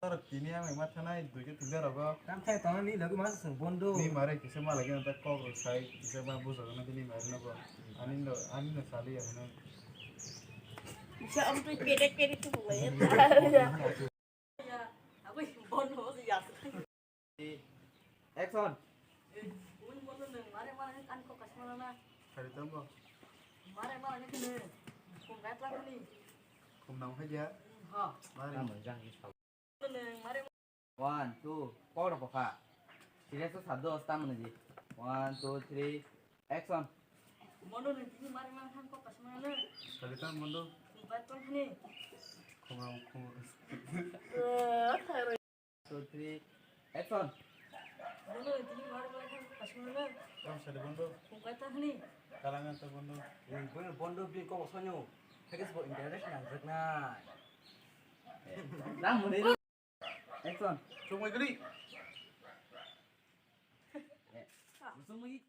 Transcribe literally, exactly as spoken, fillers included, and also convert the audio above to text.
Tini ang ma thanai dui ke tinta rogo. Tam thai tong ni logi ma sung bondo. Ni mare kisa ma lagi nta kok ro sai kisa ma bujo na ni mare na bo. Ani no ani no sali ya na. Bisa am tu pede pede tu boleh. Ya, aku bondo ya. Action. Ui bondo neng mare mare kan kok kasmana na. Hari tambo. Mare mare ni kene. Kum gat la ni. Kum nang haja. Ha. Mare. One, two, kok rok kha. Serious o sado stam ni ji. One, two, three, action. Mono ni tini mari mang thang kok kasma na. Salitan mono. Kumpai tong ni. Khumang khumang. Two, three, action. Mono ni tini mari mang thang kok kasma na. Kam sari bondo. Kumpai tong ni. Kalangan to bondo. Bondo bi kok sonyo. Thekes bo international jeknai. Ram muni. Action. Chumui gri. Chumui.